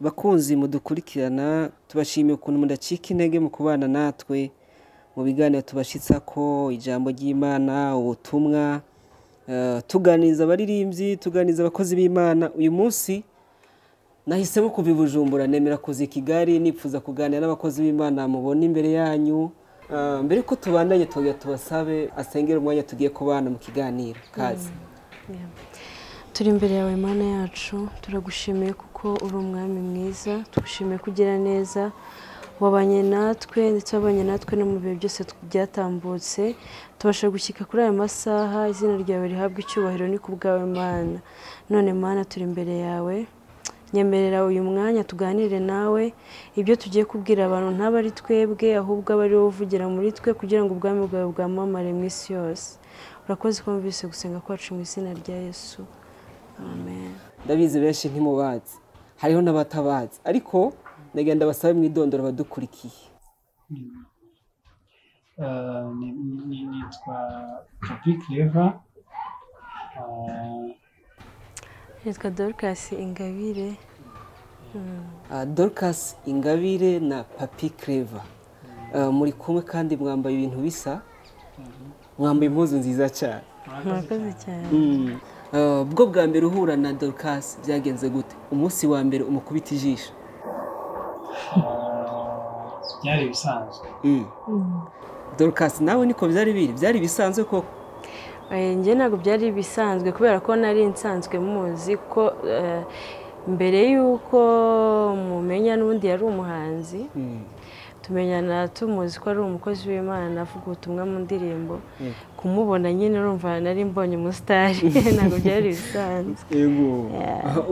Bakunzi mudukurikirana, tubashimiye ukuntu mudacika intege mu kubana natwe mu biganiro tubashitsa ko ijambo ry'Imana, ubutumwa, tuganiriza abaririmbyi, tuganiriza abakozi b'Imana. Uyu munsi nahisemo kuva i Bujumbura nemera kuza i Kigali, nipfuza kuganira n'abakozi b'Imana mubona imbere yanyu. Mbere ko tubandanye, tugira tubasabe asengera umwanya tugiye kubana mu kiganiro. Kazi. Turi imbere yawe, Mana yacu, turagushimiye kuko uri umwami mwiza, tugushimiye kugira neza, wabanye natwe ndetse wabanye natwe no mu bihe byose byatambutse, tubasha gushyika kuri aya masaha. Izina ryawe rihabwa icyubahiro, ni ku bwawe, Mana. None Mana, turi imbere yawe, nyemerera uyu mwanya tuganire nawe. Ibyo tugiye kubwira abantu ntaba ari twebwe, ahubwo abe ari wowe uvugira muri twe, kugira ngo ubwami bwawe bwamamare mu isi yose. Urakoze ko wumvise gusenga kwacu, mu izina rya Yesu, amen. Ndabizi benshi ntimubazi, hariho n'abatabazi, ariko ndagenda basabe mwidondoro badukurikiye. Nitwa Papi Clever. Nitwa Dorcas Ingabire. Dorcas Ingabire na Papi Clever, muri kumwe kandi mwambaye ibintu bisa, mwambaye impuzu nziza cyane. Murakoze cyane. Bwo bwa mbere uhura na Dorcas byagenze gute, umunsi wa mbere umukubita ijisho? Byari ibisanzwe. Dorcas, nawe niko byari biri, byari bisanzwe koko? Njye ntabwo byari bisanzwe, kubera ko nari nsanzwe muzi ko mbere y'uko mumenya n'ubundi yari umuhanzi. Tumenyana tumuzi ko ari umukozi w'Imana, avuga ubutumwa mu ndirimbo. Kumubona nyine, urumva nari mbonye umusitari, ntabwo byari bisanzwe. Yego,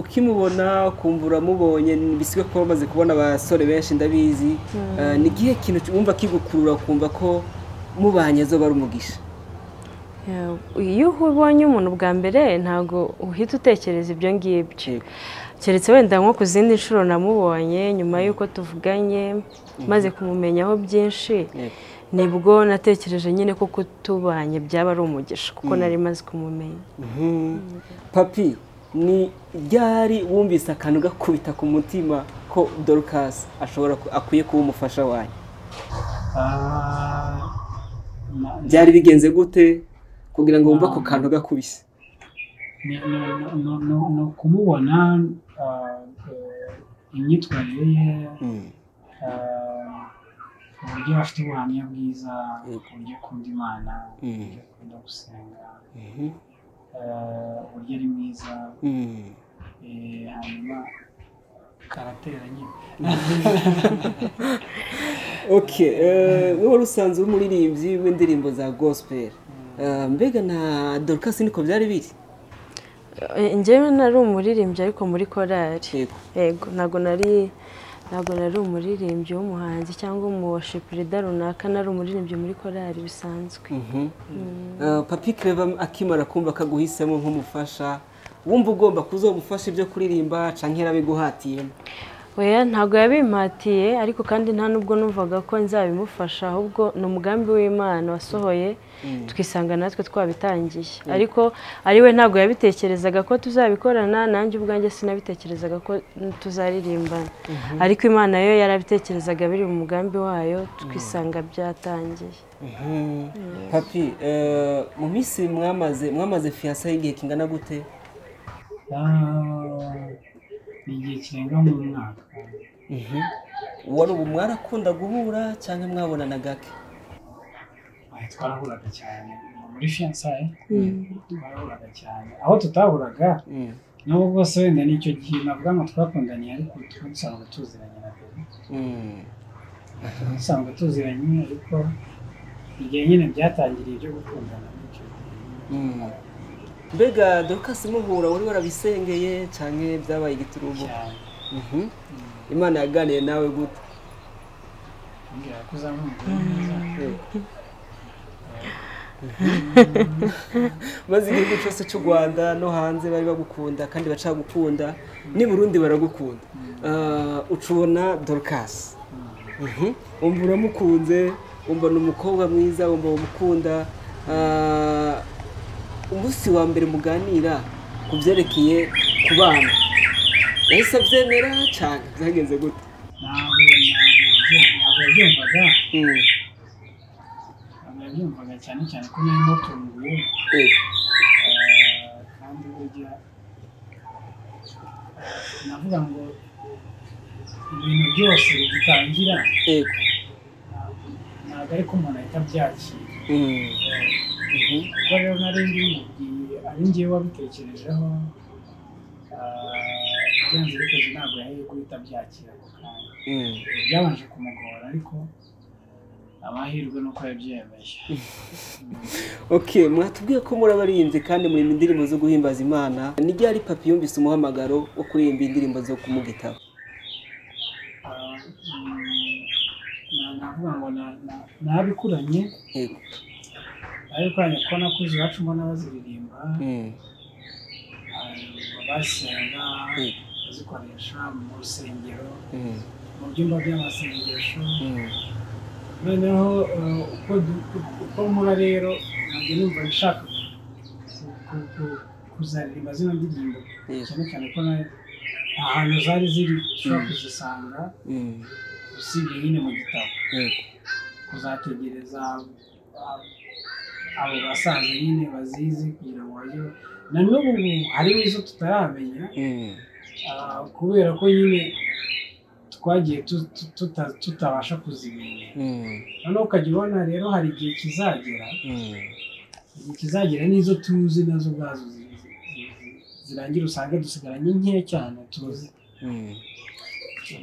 ukimubona ukumva uramubonye, bisiwe ko bamaze kubona abasore benshi, ndabizi. Ni igihe kintu wumva kigukurura, ukumva ko mubanye azoba ari umugisha? Iyo ubonye umuntu bwa mbere, ntabwo uhita utekereza ibyo ngibyo, keretse wenda nko ku zindi nshuro namubonye nyuma y'uko tuvuganye, maze kumumenyaho byinshi, nibwo natekereje nyine ko tubanye byaba ari umugisha, kuko nari maze kumumenya. Papi, ni ryari wumvise akantu gakubita ku mutima ko Dorcas ashobora akwiye kuba umufasha wanyu? Byari bigenze gute kugira ngo wumve ako kantu gakubise? Ni ukumubona, imyitwarire ye, uburyo afite ubuhamya bwiza, uburyo akunda Imana, uburyo akunda gusenga, uburyo ari mwiza, hanyuma karatera nyine. Okay, wowe wari usanzwe uri umuririmbyi w'indirimbo za gospel. Mbega na Dorcas niko byari biri? Njyewe nari umuririmbyi, ariko muri korali. Yego, ntabwo nari umuririmbyi w'umuhanzi cyangwa umu worship leader runaka, nari umuririmbyi muri korali bisanzwe. Papi Clever akimara kumva kaguhisemo nk'umufasha, wumva ugomba kuzomufasha ibyo kuririmba canke yarabiguhatiyemo? Oya, ntabwo yabimpatiye, ariko kandi nta nubwo numvaga ko nzabimufasha, ahubwo ni umugambi w'Imana wasohoye, twisanga natwe twabitangiye. Ariko ari we ntabwo yabitekerezaga ko tuzabikorana, nanjye ubwanjye sinabitekerezaga ko tuzaririmbana, ariko Imana yo yarabitekerezaga, biri mu mugambi wayo, twisanga byatangiye. Papi, mu minsi mwamaze fiançailles y'igihe kingana gute? Ni igihe kirenga mu mwaka. Wari ubu mwarakunda guhura cyangwa mwabonana gake? Twarahuraga cyane muri fiançailles, twarahuraga cyane. Aho tutahuraga, nubwo bwose wenda n'icyo gihe navuga ngo twakundaniye, ariko twari dusanzwe tuziranye na mbere. Dusanzwe tuziranye, ariko igihe nyine byatangiriye ibyo gukundana n'icyo gihe. Mbega Dorcas, muhura wari warabisengeye cyangwa byabaye igiturumbo? Cyane. Imana yaganiye nawe gute? Ambwira ko uzaba umugore mwiza. Maze igihugu cyose cy'u Rwanda no hanze bari bagukunda kandi bacagukunda, n'i Burundi baragukunda. Ucubona Dorcas, wumva uramukunze, wumva ni umukobwa mwiza, wumva umukunda. Umunsi wa mbere muganira ku byerekeye ku bana, Yahise abyemera cyane byagenze gute? Ntabwo yabyumvaga. Ntabwo yabyumvaga cyane cyane ko nari mutunguye. Kandi burya navuga ngo ibintu byose bigitangira ntabwo ariko umuntu ahita abyakira. Kuko rero nari mbimubwiye ari njyewe wabitekerejeho, byanze bikunze ntabwo yari guhita abyakira ako kanya. Byabanje kumugora ariko amahirwe nuko yabyemeye. Okay, mwatubwiye ko muri abaririmbyi kandi muri indirimbo zo guhimbaza Imana. Ni ryari Papi yumvise umuhamagaro wo kuririmba indirimbo zo mu gitabo? Navuga ngo nabikuranye. Nabikuranye kuko nakuze iwacu mbona baziririmba, basenga, bazikoresha mu rusengero, mu byumba by'amasengesho. Noneho uko nkura rero ntabwo numva nshaka kuzaririmba zino ndirimbo, cyane cyane ko nta hantu zari ziri ushobora kuzisanga usibye nyine mu gitabo. Kuzategereza abo basaza nyine bazizi kugira ngo bajye, na n'ubu harimo izo tutaramenya kubera ko nyine twagiye tutabasha kuzimenya. Noneho ukajya ubona rero hari igihe kizagera, igihe kizagera n'izo tuzi nazo ubwazo zirangira usange dusigaranye nke cyane tuzi.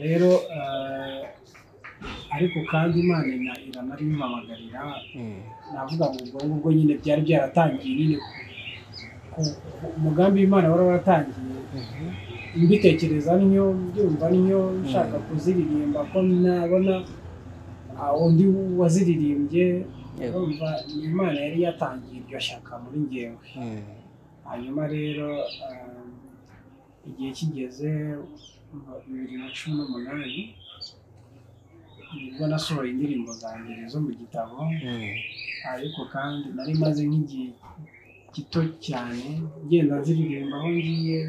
Rero ariko kandi Imana iranabimpamagarira. Navuga ngo ubwo ngubwo nyine byari byaratangiye nyine, umugambi w'Imana wari waratangiye, mbitekereza niyo mbyumva niyo nshaka kuziririmba ko nabona undi waziririmbye, urumva ni Imana yari yatangiye iryo shyaka muri njyewe. Hanyuma rero igihe kigeze 2018 nibwo nasohoye indirimbo za mbere zo mu gitabo. Ariko kandi nari maze nk'igihe gito cyane ngenda nziririmba aho ngiye,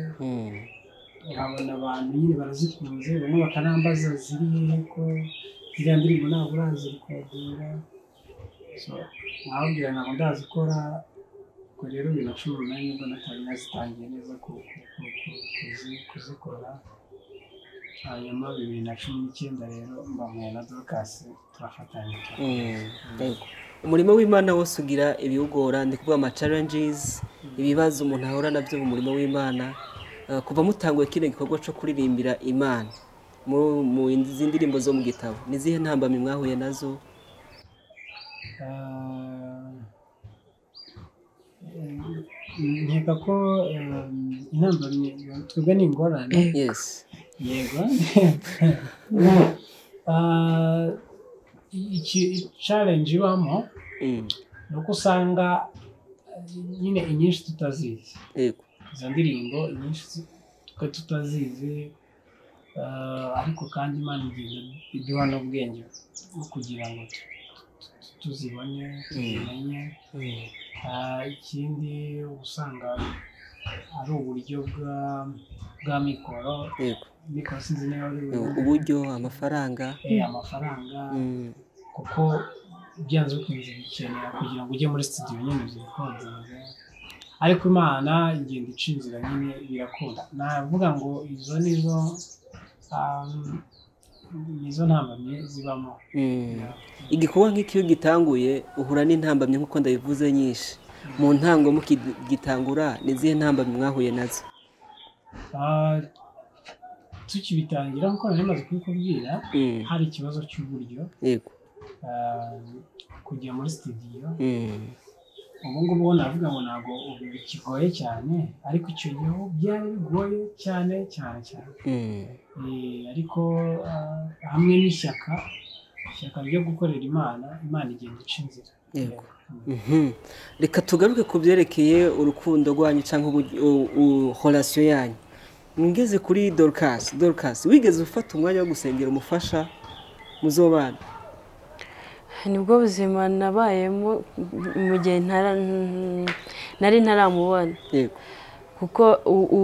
nkabona abantu nyine barazikunze, bamwe bakanambaza ziri hehe ko ziriya ndirimbo ntabwo urazirikodinga. Nkababwira ntabwo ndazikora. Ubwo rero 2018 nibwo nazitangiye neza kuzikora. Hanyuma 2019 rero mbamuye na Dorcas turafatanya. Umurimo w'Imana wose ugira ibiwugora, ndi kuvuga ama challenges, ibibazo umuntu ahura nabyo mu murimo w'Imana. Kuva mutanguye kino gikorwa cyo kuririmbira Imana mu ndirimbo zo mu gitabo, nizihe ntambamyi mwahuye nazo? Nkeka ko intambamyi twebwe ni ingorane. Yes. Yego. Iki challenge ibamo ni uko usanga nyine inyinshi tutazizi. Yego. Izo ndirimbo inyinshi twe tutazizi, ariko kandi Imana igenda iduha n'ubwenge bwo kugira ngo tuzibone, tuzimenye. Ikindi usanga ari uburyo bwa mikoro. Mikoro sinzi niba ari uburyo, amafaranga. Amafaranga, kuko byanze bikunze bikenera kugira ngo ujye muri studio nyine uzikodinge. Ariko Imana igenda ica inzira nyine birakunda. Navuga ngo izo nizo ntambamyi zibamo. Igikorwa nk'iki iyo gitanguye uhura n'intambamyi nk'uko ndabivuze nyinshi. Mu ntango mukigitangura ni izihe ntambamyi mwahuye nazo? Tukibitangira nk'uko nari maze kubikubwira, hari ikibazo cy'uburyo. Yego. Kujya muri studio ubu ngubu navuga ngo ntabwo ubu bikigoye cyane, ariko icyo gihe byari bigoye cyane cyane cyane. Ariko hamwe n'ishyaka, ishyaka ryo gukorera Imana, Imana igenda ica inzira. Yego. Reka tugaruke ku byerekeye urukundo rwanyu cyangwa relation yanyu. Ngeze kuri Dorcas. Dorcas, wigeze ufata umwanya wo gusengera umufasha muzobana? Nibwo buzima nabayemo mu gihe nari ntaramubona. Yego. Kuko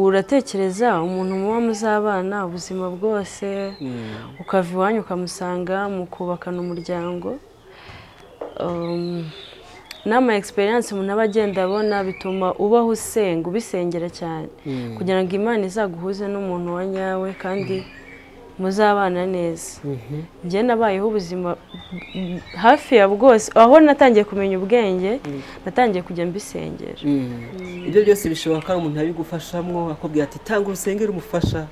uratekereza umuntu muba muzabana ubuzima bwose, ukava iwanyu ukamusanga mukubakana umuryango. N'ama experience umuntu aba agenda abona bituma ubaho usenga, ubisengera cyane, kugira ngo Imana izaguhuze n'umuntu wa nyawe kandi muzabana neza. Njye nabayeho ubuzima hafi ya bwose, aho natangiye kumenya ubwenge, natangiye kujya mbisengera. Ibyo byose bishoboka ko ari umuntu abigufashamwo, akubwira ati tanga urusengero umufasha.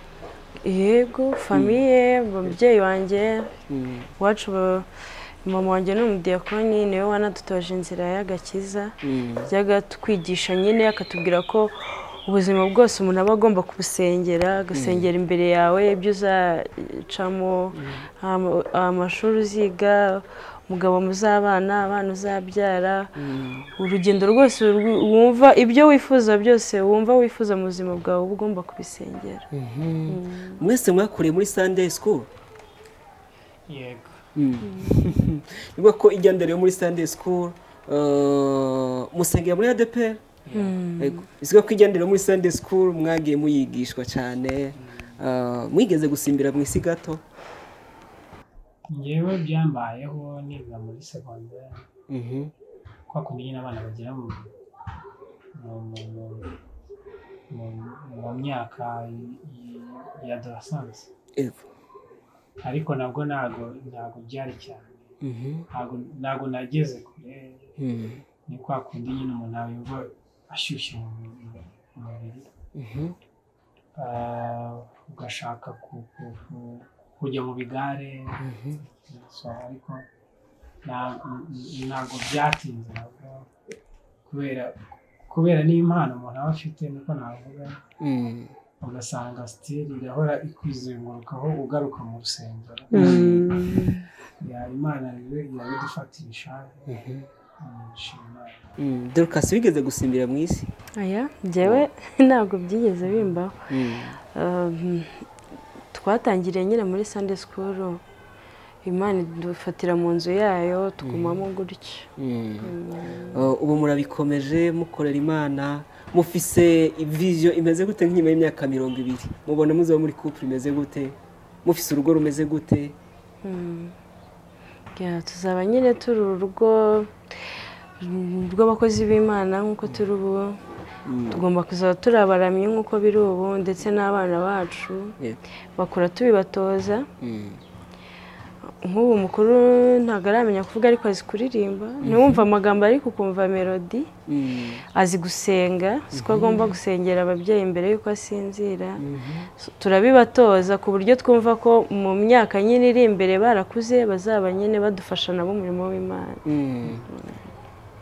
Yego, famiye, ababyeyi wanjye, iwacu mama wanjye ni umudiyakoni, niwe wanadutoje inzira y'agakiza, yajyaga atwigisha nyine akatubwira ko ubuzima bwose umuntu aba agomba kubusengera, agasengera imbere yawe ibyo uzacamo, amashuri uziga, umugabo muzabana, abana uzabyara, urugendo rwose wumva ibyo wifuza byose wumva wifuza mu buzima bwawe uba ugomba kubisengera. Mwese mwakuriye muri Sunday school? Yego. Nibwo ko ijya mbere yo muri Sunday school, musengera muri ADEPR? Ese ko ijya mbere muri Sunday school mwagiye muyigishwa cyane, mwigeze gusimbira mu isi gato? Njyewe byambayeho niga muri secondaire. Kwa kundi nyine abana bagera mu myaka ya adolescence. Ariko nabwo ntago byari cyane. Ntago nageze kure. Ni kwa kundi nyine umuntu yumva ashyushye mu mubiri, ugashaka kujya mu bigare, ariko ntabwo byatinze nabwo, kubera n'impano umuntu aba afite, niko navuga, ugasanga sitiri irahora ikwizengurukaho ugaruka mu rusengero. Imana rero irabidufatisha. Dorcas, wigeze gusimbira mu isi? Aya, njyewe ntabwo byigeze bimbaho. Twatangiriye nyine muri Sunday school, Imana idufatira mu nzu yayo tugumamo gutyo. Ubu murabikomeje mukorera Imana, mufise vision imeze gute nk'inyuma y'imyaka 20? Mubona muzaba muri couple imeze gute? Mufise urugo rumeze gute? Tuzaba nyine turi urugo rw'abakozi b'Imana nk'uko turi ubu. Tugomba kuzaba turi abaramyi nk'uko biri ubu, ndetse n'abana bacu bakura tubibatoza. Nk'ubu mukuru ntabwo aramenya kuvuga ariko azi kuririmba, ntiwumva amagambo ariko ukumva melody, azi gusenga, siko agomba gusengera ababyeyi mbere yuko asinzira. Turabibatoza ku buryo twumva ko mu myaka nyine iri imbere barakuze bazaba nyine badufasha nabo umurimo w'Imana.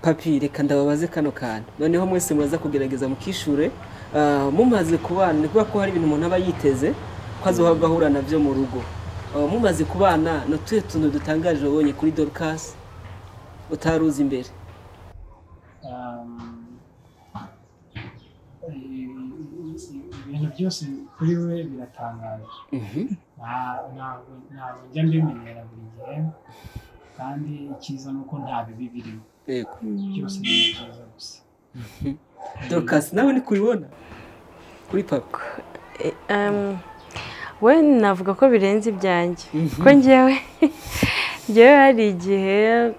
Papi, reka ndababaze kano kantu, noneho mwese muraza kugerageza mukishure. Mumaze kubana, ni kuvuga ko hari ibintu umuntu aba yiteze ko azohabwa ahura nabyo mu rugo. Mumaze kubana, ni utuhe tuntu dutangaje wabonye kuri Dorcas utaruzi imbere? Ibintu byose kuri we biratangaje. Ntabwo njya mbimenyera buri gihe, kandi icyiza ni uko nta bibi birimo. Byose ni byiza gusa. Dorcas, nawe ni kubibona kuri papa? We navuga ko birenze ibyanjye, kuko njyewe hari igihe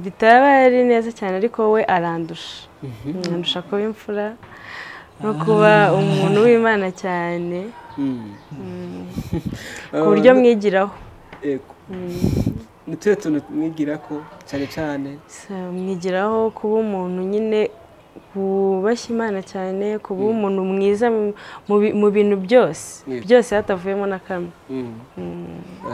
bitaba ari neza cyane, ariko we arandusha, arandusha kuba imfura no kuba umuntu w'Imana cyane, ku buryo mwigiraho. Ni tuhe tuntu mwigira ko cyane cyane? Mwigiraho kuba umuntu nyine wubashye Imana cyane, kuba umuntu mwiza mu bintu byose byose hatavuyemo na kamwe.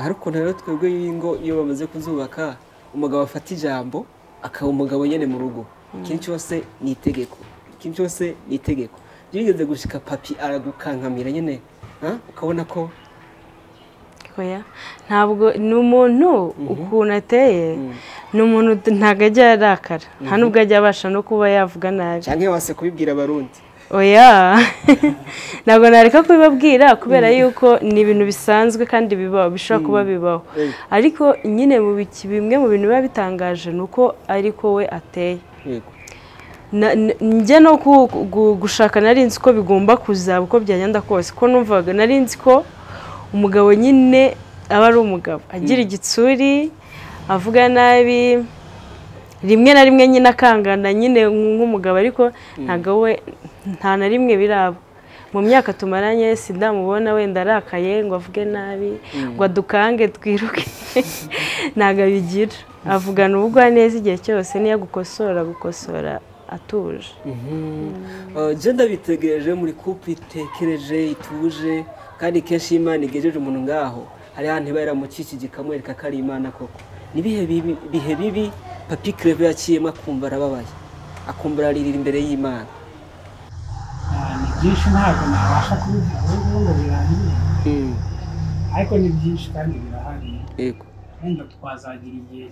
Hari ukuntu rero twebwe y'ingo iyo bamaze kuzubaka, umugabo afata ijambo akaba umugabo nyine mu rugo, ikintu cyose ni itegeko, ikintu cyose ni itegeko. Byigeze gushika papi aragukankamira nyine, ukabona ko ntabwo ni umuntu ukuntu ateye, ni umuntu ntabwo ajya arakara, nta nubwo ajya abasha no kuba yavuga nabi cyangwa wase kubibwira abarundi. Oya, ntabwo nareka kubibabwira kubera yuko ni ibintu bisanzwe kandi bibaho, bishobora kuba bibaho, ariko nyine bimwe mu bintu biba bitangaje ni uko ariko we ateye. Njye no gushaka nari nzi ko bigomba kuzaba uko byagenda kose, ko numvaga nari nzi ko umugabo nyine aba ari umugabo agira igitsuri, avuga nabi, rimwe na rimwe nyine akangana nyine nk'umugabo, ariko ntabwo we nta na rimwe biraba. Mu myaka tumaranye sindamubona wenda arakaye ngo avuge nabi, ngo adukange twiruke, ntabwo abigira. Avugana ubugwaneza igihe cyose, niyo agukosora gukosora atuje. Je ndabitegereje muri couple itekereje ituje, kandi kenshi Imana igejeje umuntu ngaho hari ahantu iba yaramukikije ikamwereka ko ari Imana koko. Nibihe bihe bibi Papi Clever yaciyemo akumva arababaye, akumva araririra imbere y'Imana? Ni byinshi ntabwo nabasha kubivuga ubu ngo birangire, ariko ni byinshi kandi birahari. Yego. Wenda twazagira igihe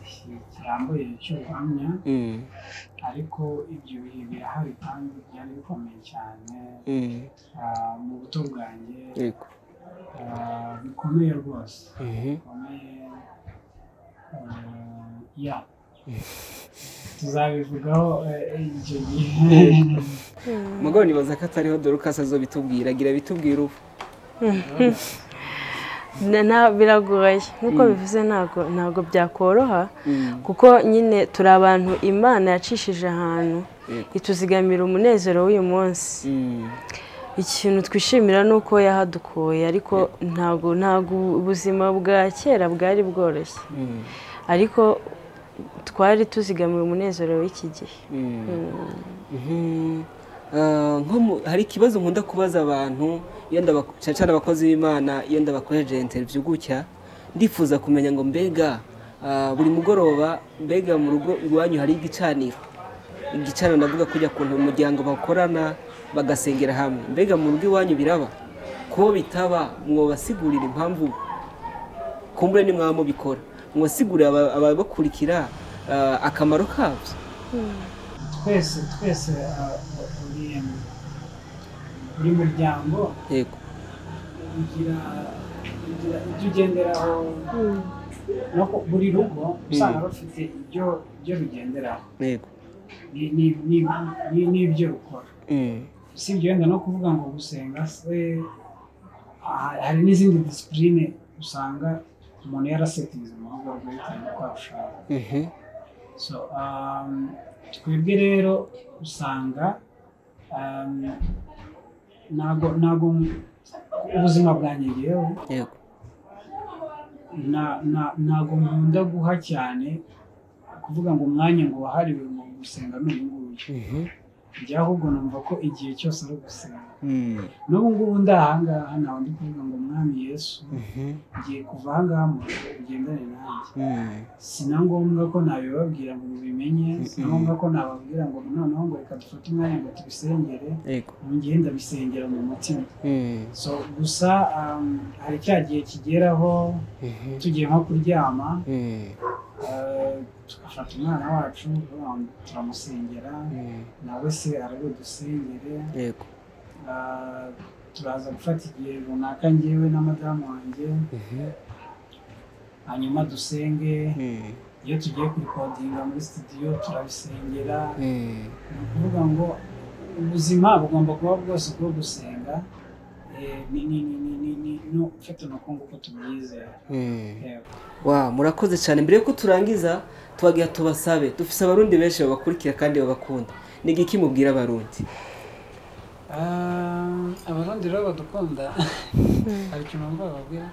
kirambuye cy'ubuhamya, ariko ibyo bihe birahari kandi byari bikomeye cyane mu buto bwanjye. Yego. Bikomeye rwose, bikomeye. Ya tuzabivugaho icyo gihe. Mugabo nibaza ko atariho Dorcas azobitubwira, agira bitubwira ubu. Biragoye nk'uko bivuze, ntabwo byakoroha, kuko nyine turi abantu Imana yacishije ahantu ituzigamira umunezero w'uyu munsi. Ikintu twishimira ni uko yahadukuye, ariko ntabwo ubuzima bwa kera bwari bworoshye, ariko twari tuzigamiye umunezero w'iki gihe. Hari ikibazo nkunda kubaza abantu cyane abakozi b'Imana iyo ndabakoresheje interview gutya, ndifuza kumenya ngo mbega buri mugoroba mbega mu rugo iwanyu hari igicaniro? Igicaniro ndavuga kujya kuntu umuryango bakorana bagasengera hamwe, mbega mu rugo iwanyu biraba? Ko bitaba mwobasigurira impamvu kumbure ni mwaba mubikora, mwobasigurira ababakurikira akamaro kabyo? Twese buri muryango yego ugira ibyo ugenderaho, no buri rugo usanga rufite ibyo rugenderaho yego n'ibyo rukora. Si ibyo wenda no kuvuga ngo gusenga se, hari n'izindi disipurine usanga umuntu yarasetinze mu rugo rwe bitewe n'uko arushaho. So twebwe rero usanga ntabwo ubuzima bwanjye ngewe ntabwo nkunda guha cyane kuvuga ngo umwanya ngo wahariwe mu gusenga n'uyu nguyu, njye ahubwo numva ko igihe cyose ari ugusenga. N'ubu ngubu ndi ahangaha ntawe ndi kuvuga ngo Mwami Yesu ngiye kuva ahangaha mu rugo ugendane nanjye. Si na ngombwa ko nabibabwira ngo mubimenye, si na ngombwa ko nababwira ngo noneho ngo reka dufate umwanya ngo tubisengere, ngiye ndabisengera mu mutima. So gusa hari cya gihe kigeraho tugiye nko kuryama, tugafata umwana wacu turamusengera, nawe se arabidusengere. Turaza gufata igihe runaka njyewe na madamu wanjye, hanyuma dusenge. Iyo tugiye kurikodinga muri studio turabisengera. Ni ukuvuga ngo ubuzima bugomba kuba bwose bwo gusenga, uko tubyizera. Murakoze cyane. Mbere yuko turangiza tubagira tubasabe, dufise abarundi benshi babakurikira kandi babakunda, ni igiki mubwira abarundi? Abarundi rero badukunda, hari ikintu bababwira?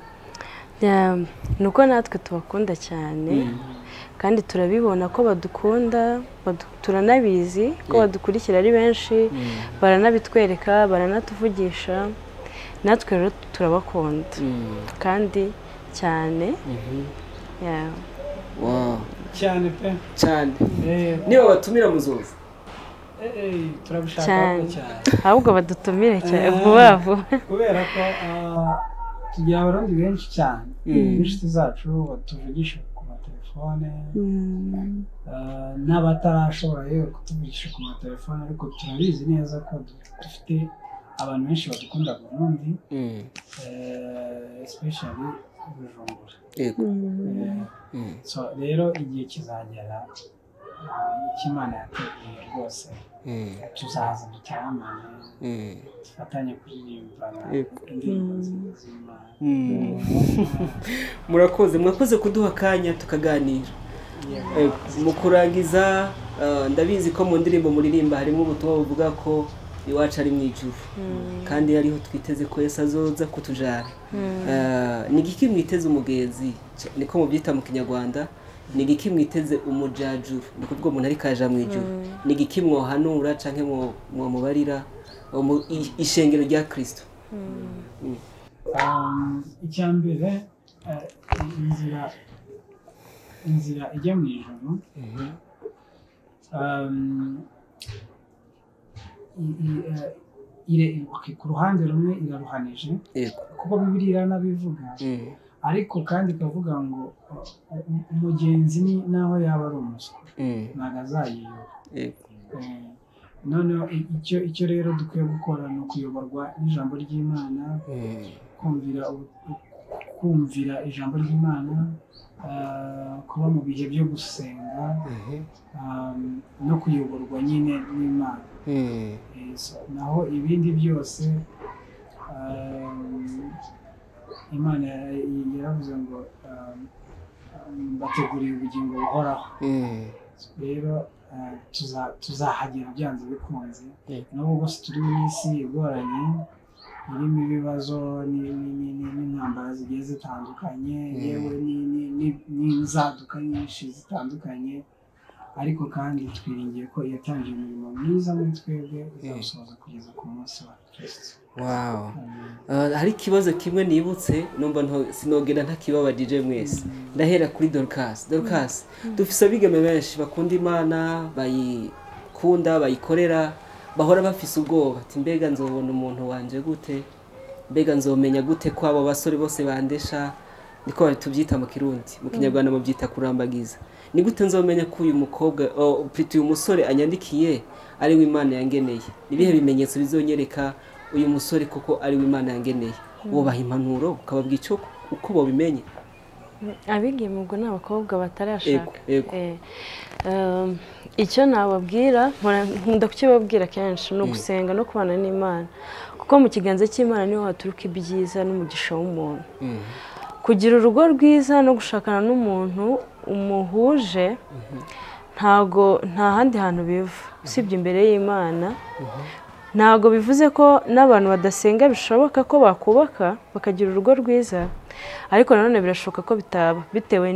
Ni uko natwe tubakunda cyane, kandi turabibona ko badukunda, turanabizi ko badukurikira ari benshi, baranabitwereka, baranatuvugisha, natwe rero turabakunda kandi cyane. Cyane pe, cyane. Niba batumira muzoza turabishaka cyane, ahubwo badutumire cyane vuba vuba, kubera ko tugira abarundi benshi cyane n'inshuti zacu batuvugisha ku matelefone, n'abatarashobora yewe kutuvugisha ku matelefone, ariko turabizi neza ko dufite abantu benshi badukunda Burundi, especially Bujumbura. So rero igihe kizagera Icyo Imana yateguye rwose tuzaza dutaramane, dufatanye kuririmbana indirimbo nziza z'Imana. Murakoze, mwakoze kuduha akanya tukaganira. Mu kurangiza, ndabizi ko mu ndirimbo muririmba harimo ubutumwa buvuga ko iwacu ari mu ijuru, kandi hariho twiteze ko Yesu azoza kutujana. Ni igiki mwiteze umugenzi, niko mubyita mu Kinyarwanda, ni igiki mwiteze umujajuru, ni kuvuga umuntu ariko aja mu ijuru, ni igiki mwohanura canke mwomubarira ishengero rya Kristo? Icya mbere, inzira ijya mu ijuru ku ruhande rumwe iraruhanije, kuko Bibiliya iranabivuga, ariko kandi ikavuga ngo umugenzi ni naho yaba ari umuswa ntabwo azayiyoba. Noneho icyo rero dukwiye gukora ni ukuyoborwa n'ijambo ry'Imana, kumvira ijambo ry'Imana, kuba mu bihe byo gusenga, no kuyoborwa nyine n'Imana. Naho ibindi byose Imana yaravuze ngo bateguriye ubugingo buhoraho. Rero tuzahagera byanze bikunze, nubwo bwose turi mu isi igoranye irimo ibibazo n'intambara zigiye zitandukanye, yewe n'inzaduka nyinshi zitandukanye, ariko kandi twiringiye ko yatangiye umurimo mwiza muri twebwe izawusohoza kugeza ku munsi wa Kristo. Wow. Hari ikibazo kimwe nibutse numva sinogenda ntakibabajije mwese. Ndahera kuri Dorcas. Dorcas, dufise abigeme benshi bakunda Imana, bayikunda, bayikorera, bahora bafise ubwoba ati mbega nzobona umuntu wanje gute, mbega nzomenya gute ko abo basore bose bandesha, niko tubyita mu Kirundi, mu Kinyarwanda mubyita kurambagiza. Ni gute nzomenya ko uyu mukobwa, plutôt uyu musore anyandikiye ari we Imana yangeneye? Nibihe bimenyetso bizonyereka uyu musore koko ari we Imana yangeneye? Wobaha impanuro ukababwira icyo uko bobimenye? Abigeme ubwo ni abakobwa batarashaka. Icyo nababwira, nkunda kukibabwira kenshi, ni ugusenga no kubana n'Imana, kuko mu kiganza cy'Imana niho haturuka ibyiza n'umugisha w'umuntu. Kugira urugo rwiza no gushakana n'umuntu umuhuje ntago nta handi hantu biva usibye imbere y'Imana. Ntago bivuze ko n'abantu badasenga bishoboka ko bakubaka bakagira urugo rwiza, ariko nanone birashoboka ko bitaba bitewe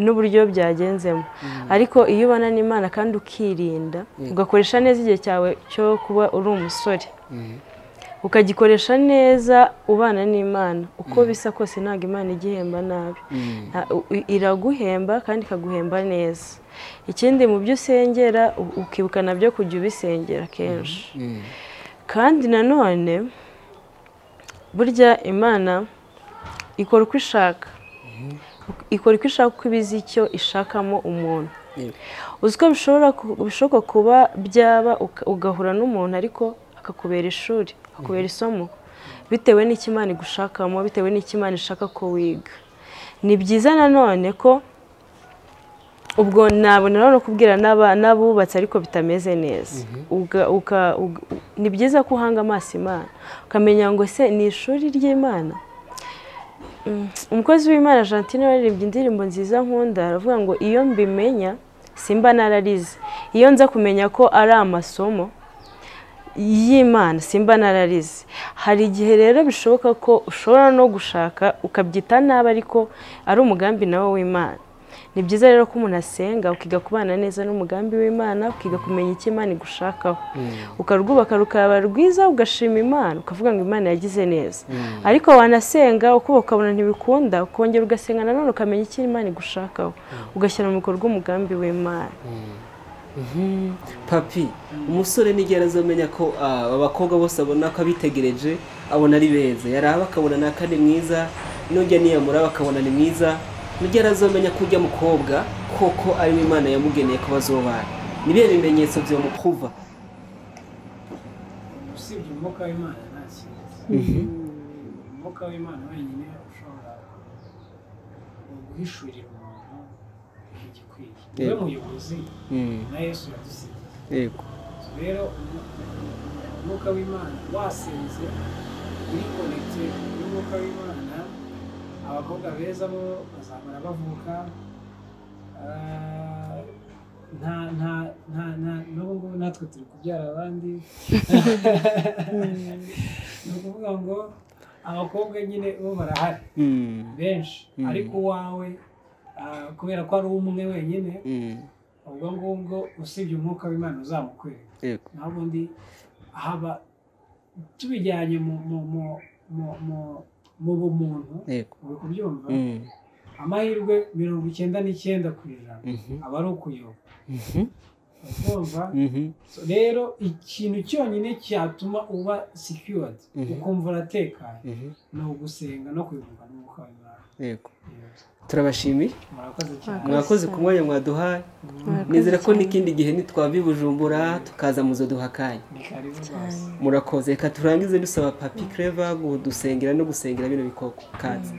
n'uburyo byagenzemo. Ariko iyo ubana n'Imana kandi ukirinda, ugakoresha neza igihe cyawe cyo kuba uri umusore, ukagikoresha neza ubana n'Imana, uko bisa kose ntabwo Imana igihemba nabi, iraguhemba kandi ikaguhemba neza. Ikindi mu byo usengera ukibuka nabyo kujya ubisengera kenshi. Kandi nanone burya Imana ikora uko ishaka, ikora uko ishaka, uko ibizi icyo ishakamo umuntu. Uzi ko bishoboka kuba byaba ugahura n'umuntu ariko akakubera ishuri, akakubera isomo, bitewe n'icyo Imana igushakamo, bitewe n'icyo Imana ishaka ko wiga. Ni byiza nanone ko ubwo nabonera no kubwira n'abubatse ariko bitameze neza, ni byiza ko uhanga amaso Imana ukamenya ngo se ni ishuri ry'Imana. Umukozi w'Imana Gentine waririmbye indirimbo nziza nkunda, aravuga ngo iyo mbimenya simba nararize, iyo nza kumenya ko ari amasomo y'Imana simba nararize. Hari igihe rero bishoboka ko ushobora no gushaka ukabyita nabi ariko ari umugambi nawe w'Imana. Ni byiza rero ko umuntu asenga, ukiga kubana neza n'umugambi w'Imana, ukiga kumenya icyo Imana igushakaho, ukarwubaka rukaba rwiza, ugashima Imana, ukavuga ngo Imana yagize neza. Ariko wanasenga uko ukabona ntibikunda, ukongera ugasenga nanone ukamenya icyo Imana igushakaho, ugashyira mu bikorwa umugambi w'Imana. Papi, umusore nigera azomenya ko abakobwa bose abona ko abitegereje abona ari beza, yaraba akabona nakane mwiza, nujya niyamura bakabona ni mwiza, nugera azomenya ko ujya mukobwa koko ari we Imana yamugeneye ko bazobana. Nibihe bimenyetso byo mukuva? Usibye umwuka w'Imana nta kindi. Umwuka w'Imana wenyine ushobora guhishurira umuntu bikwiye. Niwe muyobozi na Yesu yadusigiye. Yego. Rero umwuka w'Imana wasenze uri connected n'umwuka w'Imana, abakobwa beza bo bazahora bavuka. Nta nta nta nta n'ubu ngubu natwe turi kubyara abandi. Ni ukuvuga ngo abakobwa nyine bo barahari benshi, ariko uwawe kubera ko ari umwe wenyine, ubwo ngubwo usibye umwuka w'Imana uzamukwereka. Naho ubundi haba tubijyanye mu bumuntu, uri kubyumva, amahirwe 99% aba ari ukuyoba. Urumva? Rero ikintu cyonyine cyatuma uba secured, ukumva uratekanye, ni ugusenga no kwibuka n'umwuka w'Imana. Yego. Turabashimiye. Murakoze cyane. Mwakoze ku mwanya mwaduhaye. Nizera ko n'ikindi gihe nitwava i Bujumbura tukaza muzoduha akanya. Ni karibu rwose. Murakoze. Reka turangize dusaba Papi Clever kudusengera no gusengera bino bikoko. Kaze.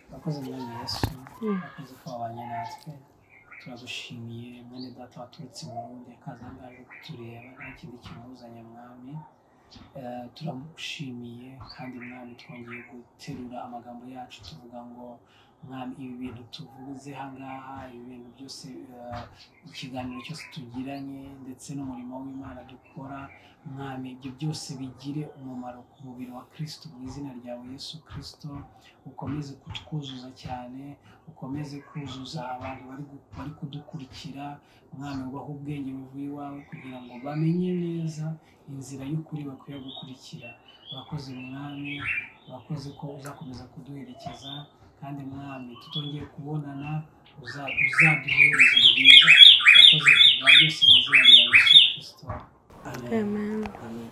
Murakoze Mwami Yesu. Murakoze ko wabanye natwe. Turagushimiye mwene data waturutse i Burundi akaza aha ngaha aje kutureba, nta kindi kimuzanye Mwami. Turamushimiye kandi Mwami twongeye guterura amagambo yacu tuvuga ngo Mwami ibi bintu tuvuze aha ngaha, ibi bintu byose, ikiganiro cyose tugiranye ndetse n'umurimo w'Imana dukora, Mwami ibyo byose bigire umumaro ku mubiri wa Kristo mu izina ryawe Yesu Kristo. Ukomeze kutwuzuza cyane, ukomeze kuzuza abantu bari kudukurikira, Mwami ubahe ubwenge buvuye iwawe kugira ngo bamenye neza inzira y'ukuri bakwiye gukurikira. Urakoze Mwami, urakoze ko uzakomeza kuduherekeza, kandi Mwami tutongeye kubonana uzaduhereza byiza. Urakoze kubwa byose mu izina rya Yesu Kristo. Amen. Amen. Amen.